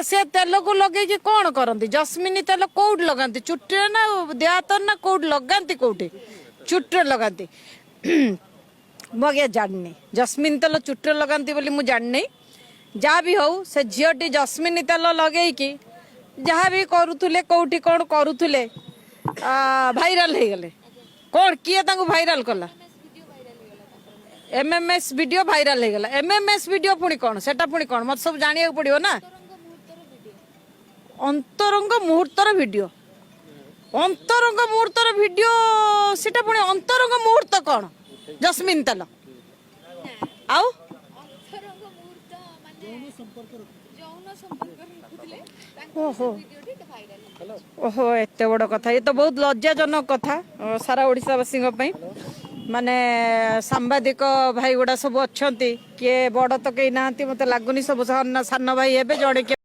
ସେ ତେଲକୁ ଲଗେଇକି କଣ କରନ୍ତି? ଜସ୍ମିନି ତେଲ କୋଉଠି ଲଗାନ୍ତି? ଚୁଟିରେ ନା ଦେହ ହାତରେ ନା କୋଉଠି ଲଗାନ୍ତି? କୋଉଠି ଚୁଟିରେ ଲଗାନ୍ତି? ମୁଁ ଆଜ୍ଞା ଜାଣିନି, ଜସ୍ମିନ ତେଲ ଚୁଟିରେ ଲଗାନ୍ତି ବୋଲି ମୁଁ ଜାଣିନି। ଯାହା ବି ହଉ, ସେ ଝିଅଟି ଜସ୍ମିନି ତେଲ ଲଗେଇକି ଯାହା ବି କରୁଥିଲେ, କୋଉଠି କଣ କରୁଥିଲେ, ଭାଇରାଲ ହେଇଗଲେ। କଣ, କିଏ ତାଙ୍କୁ ଭାଇରାଲ କଲା? ଏମଏମଏସ୍ ଭିଡିଓ ଭାଇରାଲ ହେଇଗଲା। ଏମଏମଏସ୍ ଭିଡିଓ ପୁଣି କଣ? ସେଟା ପୁଣି କଣ? ମତେ ସବୁ ଜାଣିବାକୁ ପଡିବ ନା। ଅନ୍ତରଙ୍ଗ ମୁହୂର୍ତ୍ତର ଭିଡିଓ, ଅନ୍ତରଙ୍ଗ ମୁହୂର୍ତ୍ତର ଭିଡିଓ, ସେଟା ପୁଣି ଅନ୍ତରଙ୍ଗ ମୁହୂର୍ତ୍ତ କଣ? ଜସ୍ମିନ ତେଲ ଆଉ ଅନ୍ତରଙ୍ଗ ମୁହୂର୍ତ୍ତ ମାନେ ଯୌନ ସମ୍ପର୍କ ରଖୁଥିଲେ ତାଙ୍କ ଓହୋ। ଭିଡିଓଟି ଭାଇରାଲ। ଓହୋ, ଏତେ ବଡ କଥା! ଏ ତ ବହୁତ ଲଜ୍ଜାଜନକ କଥା ସାରା ଓଡ଼ିଶାବାସୀଙ୍କ ପାଇଁ। ମାନେ ସାମ୍ବାଦିକ ଭାଇ ଗୁଡ଼ା ସବୁ ଅଛନ୍ତି, କିଏ ବଡ ତ କେହି ନାହାନ୍ତି ମତେ ଲାଗୁନି, ସବୁ ସାନ ସାନ ଭାଇ ହେବେ, ଜଣେ କିଏ।